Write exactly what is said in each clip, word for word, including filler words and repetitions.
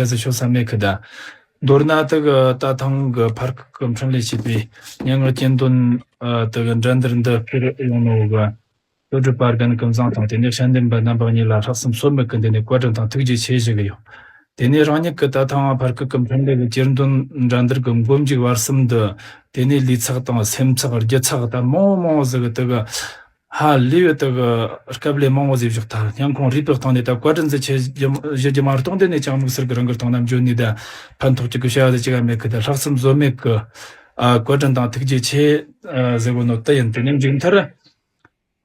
ཟེར་ཤོད་ས་མེད་གི་ད། མདོར་ན་དེ་གི་ད་ཐེངས་གི་ཕར་སྐུ་གི་འཕྲིན་ལས་བྱས་པའི་སྙན་ངག་གྱེར་འདོན་ཨ་དེ་གི་འགྲན་བསྡུར་འདི་སྤེལ་ཡོང་ནོ་གི་གཙོ་སྒྲུབ་པ་རྒན་ཀུན་བཟང་དང་དེ་ནས་དཔྱད་འདེམས་པ་རྣམ་པ་གཉིས་ལ་ལྷག་བསམ་ཟོལ་མེད་ཀྱི་འདི་ནས་བཀའ་དྲིན་དང་ཐུགས་རྗེ་ཆེ་ཞུ་གི་ཡོད། དེ་ནས་རང་ཉིད་ཀྱི་ད་ཐེངས་ཕར་སྐུ་གི་འཕྲིན་ལས་གི་གྱེར་འདོན་འགྲན་བསྡུར་གི་མགོ་མཇུག་བར་གསུམ་འདི་དེ་ནས་ལུས་ཚེགས་དང་སེམས་ཚེགས་རྒྱུ་ཚེགས་ད་མང་བོ་མང་བོ་ཟིག་གི་དེ་གི་ཧ་ལས་པའི་དེ་གི་སྐབས་ལས་མང་བོ་ཟིག་བཞག་ཐལ། སྙིང་ཁོང་རུས་པའི་གཏིང་ནས་ད་བཀའ་དྲིན་ཟིག་ཆེ་ཞུ་རྒྱུ་མ་གཏོགས་འདི་ནས་ཅང་དམིགས་བསལ་གི་རང་གི་སྟེང་ན་འཇོན་ནི་ད་ཕན་ཐོགས་ཅིག་གི་བྱ་བ་ཟིག་ཅིག་ག་མེད་གི། ད་ལྷག་བསམ་ཟོལ་མེད་གི་ཨ་བཀའ་དྲིན་དང་ཐུགས་རྗེ་ཆེ་ཨ་ཟེར་གོ་ནོ་དེ་ཡིན། དེ་ནས་མཇུག་མཐར་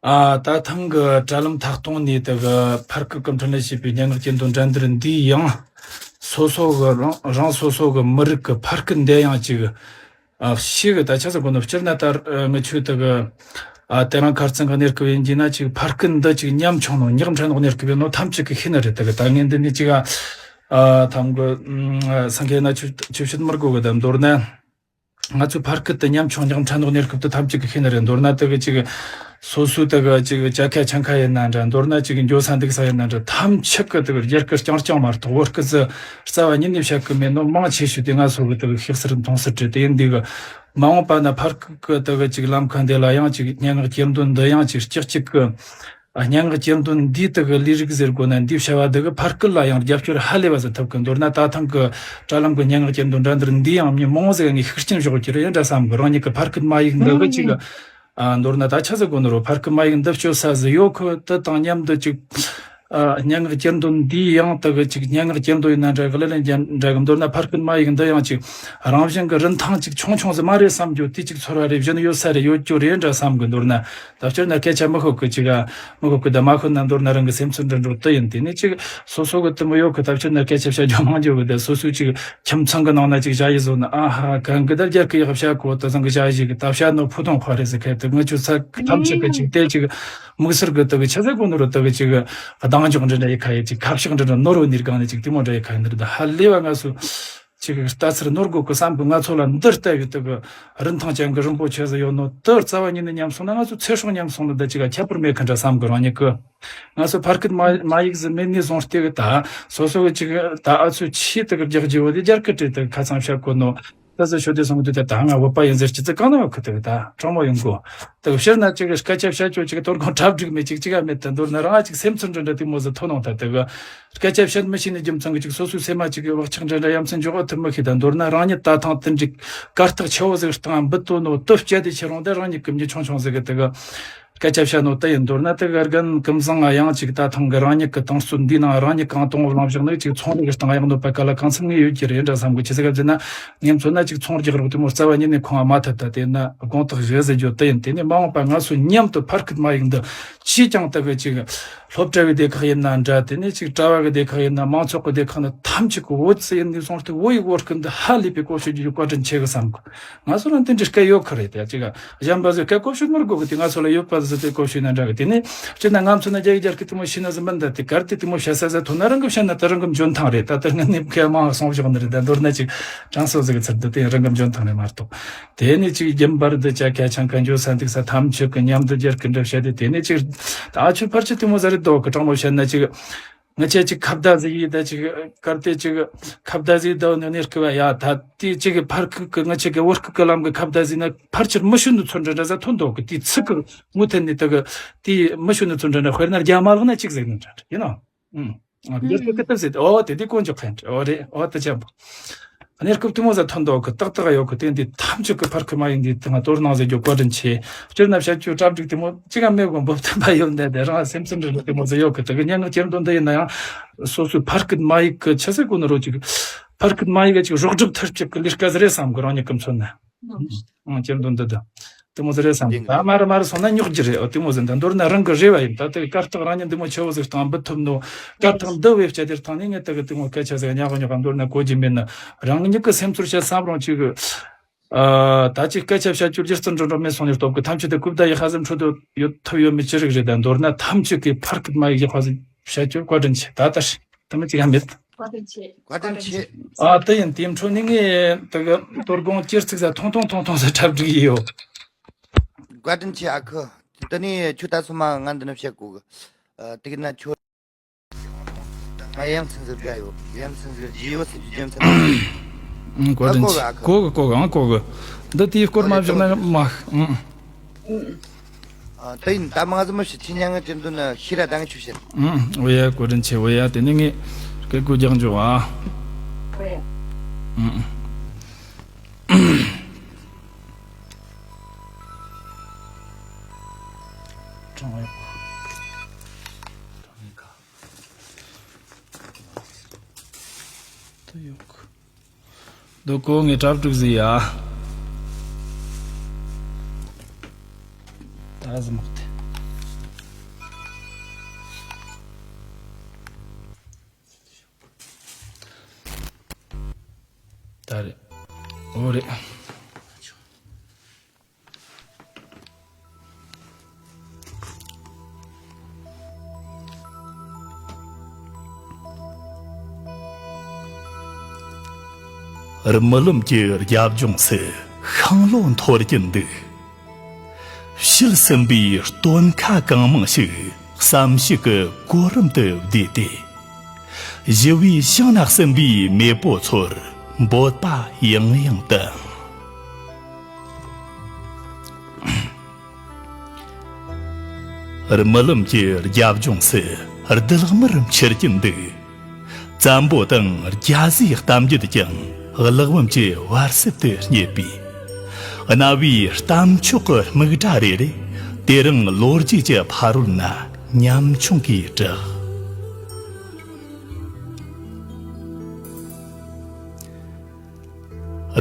ཨ་ད་ཐེངས་གི་དྲ་ལམ་ཐད་གཏོང་ནས་དེ་གི་ཕར་སྐུ་གི་འཕྲིན་ལས་བྱས་པའི་སྙན་ངག་གྱེར་འདོན་འགྲན་བསྡུར་འདིའི་ཡང་སོ་སོ་གི་རང་རང་སོ་སོ་གི་མི་རིགས་གི་ཕར་སྐུ་འདི་ཡང་ཅིག་ཨ་ཤེས་གི། ད་ཆ་ཟིག་གོ་ནོ་སྤྱིར་ན་ད་ཨ་ངི་ཆོས་དེ་གི་ཨ་དེ་རིང་ཁ་རྩང་གི་གནས་སྐབས་ཡིན་གྱི་ན་ཅིག་ཕར་སྐུ་འདི་ཅིག་ཉམ་ཆུང་ནོ་ཉག་ཕྲ་ནོ་གནས་སྐབས་ཡིན་ནོ་ཐམས་ཅད་གི་ཤེས་ནི་རེད། དེ་གི་ད་ངས་འདི་ནས་ཅིག་ཨ་ཨ་ཐམ་གི་ཨ་སང་གི་ན་ཆོས་ཆོས་བཤད་མི་དགོས་གི། ད་མདོར་ན་ང་ཚོ་ཕར་སྐུ་དེ་ཉམ་ཆུང་ཉག་ཕྲ་ནོ་གནས་སྐབས་དེ་ཐམས་ཅད་གི་ཤེས་ནི་རེད། མདོར་ན་དེ་གི་ཅིག་སོ་སོའི་དེ་གི་ཅིག་ཅ་ཁ་ཆང་ཁ་ཡིན་ན་འདྲ། མདོར་ན་ཅིག་འགྱོ་ས་འདུག་ས་ཡིན་ན་འདྲ། ཐམས་ཅད་གི་དེ་གི་རྒྱ་སྐད་རྐྱང་རྐྱང་མ་གཏོགས་བོད་སྐད་ཟིག་རྩ་བ་ཉིད་ནས་བཤད་གི་མེད་ནོ་མང་ཆེ་ཤོས་དེ་ང་ཚོ་གི་དེ་གི་ཤེས་གསལ་མཐོང་གསལ་རེད། དེ་ཡིན་དུས་གི་མ་འོངས་པ་ན་ཕར་སྐུ་གི་དེ་གི་ཅིག་ལམ་ཁ་འདི་ལ་ཡང་ཅིག་སྙན་ངག་གྱེར་འདོན་འདི་ཡང་ཅིག་ལྕགས་ཅིག་གི་ཨ་སྙན་ངག་གྱེར་འདོན་འདིའི་དེ་གི་ལས་རིགས་ཟེར་དགོས་ན་འདིའི་བྱ་བ་དེ་གི་ཕར་སྐུ་ལ་ཡང་རྒྱབ་སྐྱོར་ཧ་ལས་པ་ཟིག་ཐོབ་གི། མདོར་ན་ད་ཐེངས་གི་དྲ་ལམ་གི་སྙན་ངག་གྱེར་འདོན་འགྲན་བསྡུར་འདི་ཡང་མི་མང་བོ་ཟིག་ངས་ཤུགས་རྐྱེན་བཞག་གི་རེད་འདྲ་བསམ་གི། རང་ཉིད་གི་ཕར་སྐུ་མ་ཡིག་འདི་གི་ཅིག་ཨ་མདོར་ན་ད་ཆ་ཟིག་གོ་ནོ་རོ་ཕར་སྐུ་མ་ཡིག་འདི་སྤྱོད་ས་ཟིག་ཡོད་གི། དེ་དང་མཉམ་དུ་ཅིག་ཨ་སྙན་ངག་གྱེར་འདོན་འདི་ཡང་དེ་གི་ཅིག་སྙན་ངག་གྱེར་འདོན་ཡིན་ན་འདྲ་གི། ལེ་ལན་འདྲ་གི། མདོར་ན་ཕར་སྐུ་མ་ཡིག་འདི་ཡང་ཅིག་རང་བཞིན་གི་རིན་ཐང་ཅིག་ཆུང་ཆུང་ཟིག་མ་རེད་བསམ་རྒྱུ་དེ་ཅིག་ཚོར་བ་རེ་བཞིན་ཡོད་ས་རེ་ཡོད་རྒྱུ་རེད་འདྲ་བསམ་གི། མདོར་ན་ད་སྤྱིར་ན་སྐད་ཆ་མི་ཤོད་གི། ཅིག་ཨ་མི་ཤོད་གི། ད་མ་ཤོད་ན་མདོར་ན་རང་གི་སེམས་ཚོར་འདྲ་འདྲ་དེ་ཡིན། དེ་ནས་ཅིག་སོ་སོ་གི་དེ་མོ་ཡོད་གི། ད་སྤྱིར་ན་སྐད་ཆ་བཤད་རྒྱུ་མང་རྒྱུ་གི། ད་སོ་སོའི་ཅིག་ཁྱིམ་ཚང་གི་ནང་ན་ཅིག་བྱ་ཡི་བཟོ་ན་ཨ་ཧ་གང་གི་ད་རྒྱ་སྐད་ཡག་བཤད་གོ་ད་ཚང་གི་བྱ་ཡི་གི་ད་བཤད་ནོ་ཕུ་ཐུང་ཁ་རེད་ཟེར་མཁན་དེ་ངི་ཆོ་ཚ་ཐམས་ཅད་གི་ཅིག་དེ་ཅིག་དམིགས་བསལ་གི་དེ་གི་ཆི་ཟེར་གོ་ནོ་རུ་དེ་གི་ཅིག་གདེང་འཇོག་འདྲ་འདྲ་ཡི་ཁ་ཡི་ཅིག་ཁ་བཤགས་འདྲ་འདྲ་ནོར་བུ་ནིར་གང་ནས་ཅིག་དེ་མོ་འདྲ་ཡི་ཁ་ཡི་འདིར་ད་ཧ་ལས་པ་ང་ཚོ་ཅིག་ལྟ་ཚུལ་ནོར་དགོས་གི་བསམ་གི། ང་ཚོ་ལ་འདི་ལྟ་བུའི་དེ་གི་རིན་ཐང་ཅན་གི་རིན་པོ་ཆེ་ཟིག་ཡོད་ནོ་དེ་རྩ་བ་ཉིད་ནས་ཉམས་སོང་ན་ང་ཚོ་ཚེ་སྲོག་ཉམས་སོང་ནོ་ད་ཅིག་ཁྱད་པར་མེད་གི་འདྲ་བསམ་གི། རང་ཉིད་གི་ང་ཚོ་ཕར་སྐད་མ་མ་ཡིག་ཟིག་མེད་ནས་བཟུང་སྟེ་གི་ད་སོ་སོ་གི་ཅིག་ད་ཨ་ཚོ་ཆེས་དེ་གི་རྒྱག་རྒྱུ་བོ་དེ་རྒྱ་སྐད་བྲིས་དེ་གི་ཁ་ཚང་བཤད་གོ་ནོ། ད་ཟེར་ཤོད་དེ་སོང་དུས་ད་ད་ང་བོད་པ་ཡིན་ཟེར་ཅི་ཙི་གང་ན་ཡོད་གི། དེ་གི་ད་གྲོང་མོ་ཡིན་གོ། དེ་གི་ཕྱིར་ན་ཅིག་གི་སྐད་ཆ་བཤད་ཆོག་ཅིག་གི་དོ་དགོང་གྲ་སྒྲིག་མེད་ཅིག་ཅིག་ག་མེད། ད་མདོར་ན་རང་ཨ་ཅིག་སེམས་ཚོར་འདྲ་འདྲ་དེ་མོ་ཟིག་ཐོན་ནོ། ད་དེ་གི་སྐད་ཆ་བཤད་མི་ཤེས་ནི་རྒྱུ་མཚན་གི་ཅིག་སོ་སོའི་སེམས་མ་ཅིག་གི་བག་ཆགས་འདྲ་འདྲ་ཡ་མཚན་འཇོག་ཐུབ་མི་ཤེས། ད་མདོར་ན་རང་ཉིད་ད་ཐེངས་དེ་འདྲའི་གར་སྟེགས་ཆེ་བོ་ཟིག་སྟེང་འབུད་དོ་ནོ་དེ་བཅད་དེ་ཁྱེར་རུང་ད་རང་ཉིད་གི་མྱི་ཆུང་ཆུང་ཟིག་གི་དེ་གི་སྐད་ཆ་བཤད་ནོ་དེ་ཡིན། མདོར་ན་དེ་གི་རྒན་ཀུན་བཟང་ང་ཡང་ཅིག་ད་ཐེངས་གི་རང་ཉིད་གི་ཏང་སྲོལ་འདིའི་ནང་རང་ཉིད་གང་དང་བོ་བླངས་བཞག་ནི་ཅིག་ཚོང་རིག་སྟེང་གཡག་ནོ་པ་ག་ལ་གང་འཚམ་ངེས་ཡོད་ཀྱི་རེད་འདྲ་བསམ་གི། ཆི་ཟིག་ག་ཟེར་ན་ངས་མཚོན་ན་ཅིག་ཚོང་རྒྱག་རོགས་དེ་མོ་རྩ་བ་ཉིད་ནས་ཁོང་ང་མ་ཐད། ད་དེ་ན་དགོངས་དག་ཞུ་ཟེར་རྒྱུ་དེ་ཡིན། དེ་ནས་མ་འོངས་པ་ང་ཚོ་མཉམ་དུ་ཕར་སྐད་མ་ཡིག་འདི་ཅིས་ཀྱང་དེ་གི་ཅིག་སློབ་གྲྭ་བའི་སྡེ་ཁག་ཡིན་ན་འདྲ། དེ་ནས་ཅིག་གྲྭ་བ་གི་སྡེ་ཁག་ཡིན་ན་མང་ཚོགས་ཀྱི་སྡེ་ཁག་ནི་ཐམས་ཅད་ཀྱི་བོད་ཟེར་ཡིན་ནས་བཟུང་སྟེ་བོད་ཡིག་བོད་སྐད་འདི་ཧ་ལས་པའི་གོ་ཤེས་རྒྱུ་བཀའ་དྲིན་ཆེ་གི་བསམ་གི། ང་ཚོ་རང་དེ་འདྲའི་སྐད་ཡོད་ཁི་རེད། དེ་ཅིག་གཞན་པ་ཚོས་སྐད་གོ་ཤོད་མི་དགོས་གི། དེ་ང་ཚོ་ལ་ཡོད་པ་ཟིག་དེ་གོ་ཤོད་ན་འདྲ་གི། དེ་ནས་སྤྱིར་ན་ང་ཚོ་ན་རྒྱ་ཡིག་རྒྱ་སྐད་དེ་མོ་ཤེས་ན་ཟིག་མིན། ད་དེ་གར་དེ་དེ་མོ་བཤད་ས་ཟིག་ཐོན་ན་རང་གི་བཤད་ན་ད་རང་གི་འཇོན་ཐང་རེད། ད་དེ་ངི་ནི་སྐད་མང་སོང་བཞག་ནི་རེད། ད་མདོར་ན་ཅིག་དྲང་སྲོང་ཟིག་གི་ཚུལ་དུ་དེ་རང་གི་འཇོན་ཐང་རེད་མ་གཏོགས། དེ་ནས་ཅིག་རྒྱུན་པར་དུ་ཅ་ཁ་ཆང་ཁ་འགྱོ་ས་འདུག་ས་ཐམས་ཅད་ཀྱི་མཉམ་དུ་རྒྱ་སྐད་འདྲ་བཤད་དེ། དེ་ནས་ཅིག་ད་ཨ་ཆུ་ཕར་ཆུ་དེ་མོ་ཟིག་རེད་དོ་གི། དྲང་མོ་བཤད་ན་ཅིག་ངི་ཆོ་ཅིག་ཁ་བརྡ་ཟིག་ཡེད་ད་ཅིག་གར་དེ་ཅིག་ཁ་བརྡ་ཟིག་ད་ནི་ནི་སྐུ་བ་ཡ། ད་དེ་ཅིག་ཕར་སྐུ་གི་ངི་ཆོ་གི་བོད་སྐུ་གི་ལམ་གི་ཁ་བརྡ་ཟིག་ན་ཕར་ཆུར་མི་ཤོད་ནི་ཚོར་འདྲ་འདྲ་ཟིག་ཐོན་འདུག་གི། དེ་ཚིག་གི་མུ་མཐུད་ནས་དེ་གི་དེ་མི་ཤོད་ནི་ཚོར་འདྲ་འདྲ། དཔེར་ན་རྒྱ་མ་ལག་ན་ཅིག་ཟིག་ནི་འདྲ་འདྲ་ཡིན་ནོ། ཨང་། རྒྱ་སྐད་ཀི་ཏབ་ཟེར་ཏེ། ཨོ་དེ་དེ་དཀོན་མཆོག་མཁན་འདྲ། ཨོ་རེད། ཨོ་དེ་ཅན་པོ། གནས་སྐབས་དེ་མོ་ཟིག་ཐོན་འདུག་གི། ཏག་ཏག་ཡོད་གི། དེ་འདི་ཐམས་ཅད་ཀྱི་ཕར་སྐུ་མ་ཡིག་འདི་དེ་ང་དོ་སྣང་ཟེར་རྒྱུ་བཀའ་དྲིན་ཆེ། སྤྱིར་ན་བཤད་རྒྱུ་གྲ་སྒྲིག་དེ་མོ་ཅི་ག་མེད་གོ། འབུབ་ཐུབ་པ་ཡོད་འདི་དེ་རང་སེམས་ཚོར་འདྲ་འདྲ་དེ་མོ་ཟིག་ཡོད་གི། དེ་གི་སྙན་ངག་གྱེར་འདོན་འདི་ཡིན་ན་ཡང་སོ་སོའི་ཕར་སྐུ་མ་ཡིག་གི་ཆི་ཟེར་གོ་ནི་རོ་ཅིག་ཕར་སྐུ་མ་ཡིག་གི་ཅིག་རོགས་སྒྲུབ་ཐུབ་ཅིག་གི་ལས་ཀ་ཟིག་རེད་བསམ་གི། རང་ཉིད་ཀྱི་མཚོན་ན། ཨང་། གྱེར་འདོན་འདི་དང་། དེ་མོ་ཟིག་རེད་བསམ། ད་མར་མར་སོང་ན་རྙོག་རྒྱུ་རེད། འོ་དེ་མོ་ཟིག་འདི་མདོར་ན་རང་གི་རེ་བ་ཡིན། ད་དེ་གི་གར་སྟེགས་རང་ཉིད་འདི་མོ་ཆེ་བོ་ཟིག་སྟེང་འབུད་ཐུབ་ནོ། གར་སྟེགས་འདི་བེད་སྤྱད་དེ་སྟེང་ནས་ངས་དེ་གི་དེ་མོ་སྐད་ཆ་ཟིག་ཉག་གི་ཉག་ག་མདོར་ན་གོ་རྒྱུ་མེད་ན། རང་ཉིད་ཀྱི་སེམས་ཚོར་བཤད་བསམ་རུང་ཅིག་གི། ཨ། ད་ཅིག་སྐད་ཆ་བཤད་རྒྱུ་སྒྱུ་རྩལ་འགྲོ་འགྲོ་མེད་སོང་ནས་སྟོབས་ཀྱི་ཐམས་ཅད་དེ་གུབ་ད་ཡི་ཧ་ཟིག་འཕྲོད་དུ་ཡོད་ཐུབ་ཡོད་མེད་ཅི་རིགས་རེད། ད་མདོར་ན་ཐམས་ཅད་ཀྱི་ཕར་སྐུ་མ་ཡིག་ཡག་པ་ཟིག་བཤད་རྒྱུ་བཀའ་དྲིན་ཆེ། ད་ལྟ་ཞིག་དེ་མོ་ཅིག་ཡང་མེད། བཀའ་དྲིན་ཆེ། བཀའ་དྲིན་ཆེ། ཨ། དེ་ཡིན། དེའི་འཕྲོ་ནས་ངས་དེ་གི་དོ་དགོང་སྐྱེར་ཚིག་ཟ་ཐུང་ཐུང་ཐུང་ཐུང་ཟ་གྲ་སྒྲིག་ཡིན་ཡོད། བཀའ་དྲིན་ཆེ་ཨ་ཁུ། དེ་ནས་ཁྱོད་ད་སོ་མ་ང་འདི་ནས་བཤད་གོ་གི། ཨ། དེ་གི་ན་ཁྱོད། ང་ཡ་མཚན་ཟིག་དགའ་ཡོད། ཡ་མཚན་ཟིག་རྗེ་ཡོད་ཟེར་རྒྱུ་རྒྱུ་མཚན་མ་རེད། ཨང་། གོ་དྲན་ཆེ། ཨ་གོ་གི། གོ་གི། ཨང་། གོ་གི། འདི་དེའི་སྐོར་མ་བཞག་ན་མ། ཨང་། ཨ། དེ་ཡིན། ད་མང་ཟིག་མི་ཤེས། ཁྱེད་མྱ་ངན་ཅན་དུ་ན་ཤེས་ར་ད་ངས་ཆུ་བཤད། ཨང་། འོ་ཡ། གོ་དྲན་ཆེ། འོ་ཡ། དེ་ནས་ངས་སྐད་གོ་རྒྱག་འཇོག་ཨ། ཨང་། ད་ཡོད་གི། འདི་ཀོ་ངས་གྲ་སྒྲིག་ཟིག་ཡ། ད་ཟི་མོག་དེ། ད་རེད། འོ་རེད། རྨི་ལམ་གྱི་རྒྱབ་ལྗོངས་སུ་ཤིང་ལོ་འཐོར་གྱིན་འདུག། བཤུལ་ཟིན་པའི་སྟོན་ཁ་གང་མང་ཞིག་བསམ་གཞིག་གི་གོ་རིམ་དུ་བསྡུས་ཏེ། ཞི་བའི་ཞིང་ན་ཟིན་པའི་མེས་པོ་ཚོར་འབོད་པ་ཡང་ཡང་བཏང་། རྨི་ལམ་གྱི་རྒྱབ་ལྗོངས་སུ་རྡུལ་དམར་འཕྱུར་གྱིན་འདུག། བཙན་པོ་དང་རྒྱ་ཟིག་གཏམ་རྒྱུད་ཀྱང་གླེགས་བམ་གྱི་བར་གསེབ་ཏུ་རྙེད་པས། རྣ་བའི་གཏམ་མཆོག་གི་རྨིག་སྒྲ་རེ་རེ་དེ་རིང་ལོ་རྒྱུས་ཀྱི་ཕ་རོལ་ན་ཉམ་ཆུང་གིས་གྲགས།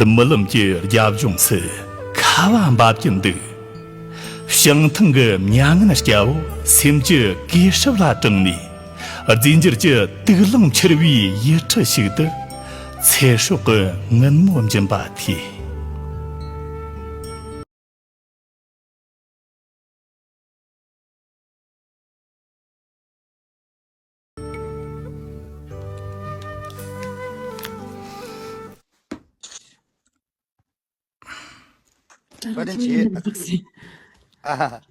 རྨི་ལམ་གྱི་རྒྱབ་ལྗོངས་སུ་ཁ་བ་འབབ་ཀྱིན་འདུག། བྱང་ཐང་གི་མྱ་ངན་སྐྱ་བོ་སེམས་ཀྱི་གོས་སྲབ་ལ་དྲངས་ནས། རྫས་འགྱུར་གྱི་དུག་རླངས་འཕྱུར་བའི་ཡུལ་གྲུ་ཞིག་ཏུ། ཚེ་སྲོག་གི་ངུད་མོ་འབྱིན་པ་ཐོས། བཀའ་དྲིན་ཆེ། ཨ་ཧ་ཧ།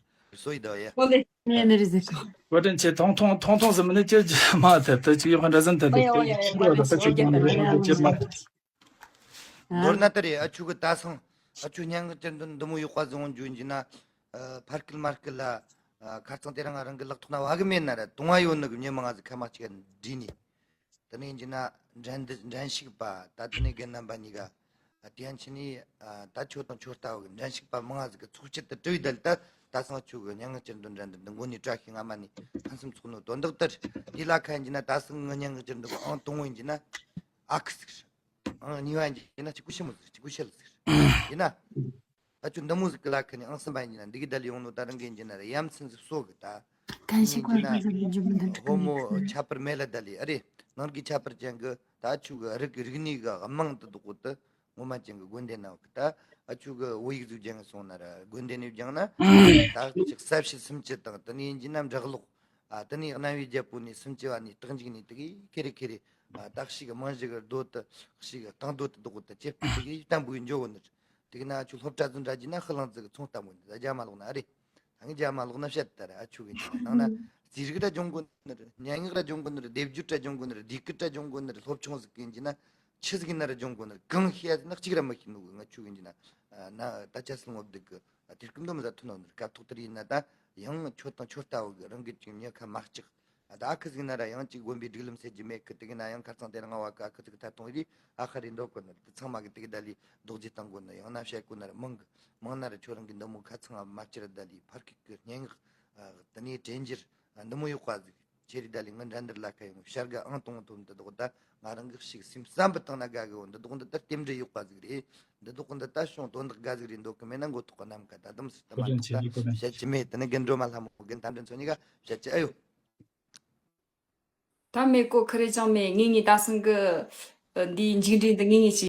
སོ་ཡི་ད་ཡ། བཀའ་དྲིན་ཆེ། ཐུང་ཐུང་ཐུང་ཐུང་ཟིག་མིན་ནི་ཅི་ཅི་མ་ཐེབས་ཏེ་ཅིག་ཡོད་ཁ་འདྲ་ཟིན་ཐེབས་ཏེ་ཅིག་ཡོད་ད་ད་ཅིག་མ་ཐེབས་ཅི་ཅི་མ་ཐེབས། མདོར་ན་ད་རེས་ཨ་ཆུ་གི་ད་སང་ཨ་ཆུ་སྙན་ངག་གྱེར་འདོན་འདི་མོ་ཡོད་པ་ཟིག་འོང་རྒྱུ་ཡིན་གྱི་ན། ཨ། ཕར་སྐུལ་མར་སྐུལ་ལ། ཨ། ཁ་རྩང་དེ་རིང་ང་རང་གི་ལག་ཐོག་ན་བ་གི་མེད་ན་ར་དུང་བ་ཡོད་ནི་གི་མྱི་མང་ང་ཟིག་ཁ་མ་གཅིག་བསྒྲིལ་ནས། དེ་ནས་ཡིན་གྱི་ན་འགྲན་འདི་འགྲན་ཞུགས་པ་ད་དེ་ནས་རྒན་རྣམ་པ་གཉིས་ཀ། ཨ། དེ་ཡན་ཆད་ནས། ཨ། ད་ཁྱོད་དང་ཁྱོད་ལྟ་བུ་གི་འགྲན་ཞུགས་པ་མང་ང་ཟིག་གི་ཚོགས་སྤྱི་དུ་གྲོས་བསྡད་ད། ད་སང་ཆུ་གི་སྙན་ངག་གྱེར་འདོན་འགྲན་བསྡུར་འདི་མགོ་ནས་བཀྲ་ཤིས་སྔ་མ་ནས་ཕུན་སུམ་ཚོགས་ནོ་དོན་དག་ལྟར། དེ་ལ་ཁ་ཡིན་གྱི་ན་ད་སང་ངི་སྙན་ངག་གྱེར་འདོན་གི་ཨང་དང་པོ་ཡིན་གྱི་ན་ཨ་ཁུ་ཟིག་རེད། ཨང་གཉིས་པ་ཡིན་གྱི་ན་གཅིག་པུ་ཤི་མོ་ཟིག་རེད། གཅིག་པུ་ཤི་ལ་ཟིག་རེད། ཡིན་ན། ད་ཁྱོད་འདི་མོ་ཟིག་གི་ལ་ཁ་ནས་ཨང་གསུམ་པ་ཡིན་གྱི་ན་འདི་གི་ད་ལས་ཡོང་ནོ་ད་རང་གི་ཡིན་གྱི་ན་ར་ཡ་མཚན་ཟིག་གསོ་གི་ད། གན་ཞིག་ཡིན་གྱི་ན་ཧོ་མོ་ཁྱད་པར་མེད་ལ་ད་ལས། ཨ་རེ། ནང་གི་ཁྱད་པར་ཅན་གི་ད་ཆུ་གི་རིག་རིག་གནས་གི་དམངས་དུ་འདུག་གོ་དུ། ངོ་མ་ཅན་གི་དགོན་སྡེ་ན་གི་ད། ཨ་ཆུ་གི་བོད་ཡིག་ཟིག་སྦྱང་སོང་ན་ར་དགོན་སྡེ་ནས་སྦྱང་ན། ད་ཅིག་གསལ་བྱེད་སུམ་ཅུ་དང་དེ་ནས་ཡིན་གྱི་ན་འབྲི་ཀློག། ཨ། དེ་ནས་གནའ་བོའི་རྒྱལ་པོ་ནས་སུམ་ཅུ་བ་ནས་རྟགས་འཇུག་ནས་དེ་གི་ཁེ་རེ་ཁེ་རེ། ཨ། ད་ཤི་གི་རྨང་གཞི་གི་རྡོ་དུ་ཤི་གི་རྟིང་རྡོ་དུ་འདུག་གོ་དུ་ཅེ་དེ་གི་བརྟན་པོ་གི་འཇོག་གོ་ནི། དེ་གི་ན་ཨ་ཆུ་སློབ་གྲྭ་ཟིག་འདྲ་གྱི་ན་ཧི་ལང་ཟིག་གི་ཚོང་བརྟན་པོ་ནི་ད་རྒྱ་མ་ལོག་ན་ཨ་རེ། ད་ངས་རྒྱ་མ་ལོག་ན་བཤད་ད་ར། ཨ་ཆུ་གི་ནང་ན་རྩིས་རིག་ར་སྦྱོང་གོ་ནི་རེད། སྙན་ངག་ར་སྦྱོང་གོ་ནི་རེད། སྡེབ་སྦྱོར་ར་སྦྱོང་གོ་ནི་རེད། སྡེ་ཁུལ་ར་སྦྱོང་གོ་ནི་རེད། སློབ་ཆུང་ཟིག་གི་ཡིན་གྱི་ན་ཆི་ཟིག་ཡིན་ན་ར་སྦྱོང་གོ་ནི་རེད། གང་ཤེས་ཡ་ཟིག་ན་གཅིག་ར་མི་ཤེས་ནོ་གི། ང་ཆུ་གི་ཡིན་གྱི་ན་ན་ད་ཆ་སྲིད་ངོ་བདུག་གི་དུས་སྐབས་འདི་མི་ཟ་ཐུ་ནོ་ནི་རེད། སྐབས་ཐོག་དེར་ཡིན་ན་ད་ཡང་ཁྱོད་དང་ཁྱོད་ལྟ་བུ་གི་རང་གི་ཅིག་མྱི་ཁ་མ་ལྕག། ཨ། ད་ཨ་ཁུ་ཟིག་ན་ར་ཡང་ཅིག་དགོན་པའི་སྒྲིག་ལམ་སེལ་རྒྱུ་མེད་གི། དེ་གི་ན་ཡང་ཁ་རྩང་དེ་རིང་ང་བ་གི་ཨ་ཁུ་ཟིག་གི་ཐད་གཏོང་ཡི་ཨ་ཁ་རེ་འདོད་གོ་ནི་རེད། དེ་ཚང་མ་གི་དེ་གི་ད་ལི་རྡོག་རྗེས་བཏང་གོ་ནི། ཡང་ན་བཤད་གོ་ནི་རེད། མང་གི་མང་ན་ར་ཁྱོད་རང་གི་འདི་མོ་ཁ་ཚང་མ་བཅར་ད་ལི་ཕར་ཁུག་གི་སྙན་ངག། ཨ། དེ་ནས་དྲན་འགྱུར། ཨ། འདི་མོ་ཡོད་པ་ཟིག་ཁྱེད་རི་ད་ལི་ངི་འགྲན་བསྡུར་ལ་ཁ་ཡོང་བྱ་དགའ་ཨང་དང་པོ་ཐོབ་འདི་དོག་ད་ང་རང་གི་ཞིག་སེམས་བསམ་པ་བཏང་ན་དགའ་གི་འོ། འདི་དོག་འདི་ད་རྟེན་འབྲེལ་ཡོད་པ་ཟིག་རེད། འདི་དོག་འདི་ད་བྱུང་དོན་དག་དགའ་ཟིག་རེད་འདོད་གི། མེད་ན་མགོ་ཐོག་གི་ནམ་མཁའ་ད་དམ་སྲི་ད་མ་ཐུག་ད་བཤད་ཀྱི་མེད། དེ་ནི་རྒན་སྒྲོལ་མ་ལྷ་མོ་རྒན་རྟ་མགྲིན་ཚོ་གཉིས་ཀ་བཤད་ཀྱི་ཨེ་ཡོད། ད་མེད་གོ། ཁི་རེ་ཅང་མེད། ངེད་གཉིས་ད་སང་གི་འདིའི་མཇུག་འབྲས་འདི་ངེད་གཉིས་ཀྱིས།